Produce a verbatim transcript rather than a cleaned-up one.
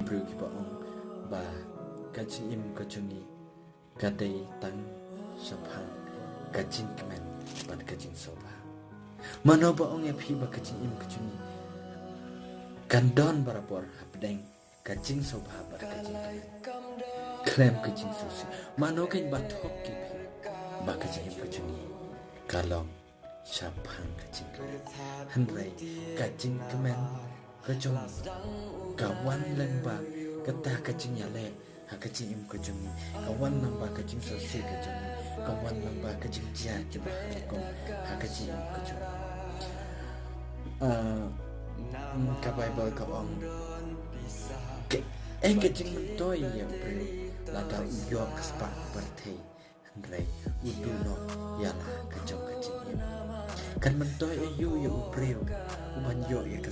briew kiba ong ba ka jingim ka jong ngi ka dei tang shaphang ka jingkmen bad ka jingsngewbha. Mano ba ong ïa phi ba ka jingim ka jong ngi kan don barabor hapdeng ka jingsngewbha bad ka jingkmen khlem ka jingsngewsih? Mano kan ba thok ïa phi ba ka jingim ka jong ngi ka long shaphang ka jingkmen? Hynrei ka jingkmen ka jong ngi ka wan lyngba kata ka jingïaleh ha ka jingim ka jong ngi, ka wan lyngba ka jingsngewsih ka jong ngi, ka wan lyngba ka jingjia kiba ha rukom ha ka jingim ka jong ngi. Ah, mm, ka Baibl ka ong, ka, eh, ka jingmyntoi ïa u briew lada u ïoh ka spah pyrthei, hynrei u duh noh ïa la ka jong ka jingim. Kan myntoi aïu ïa u briew uban ïoh ïa ka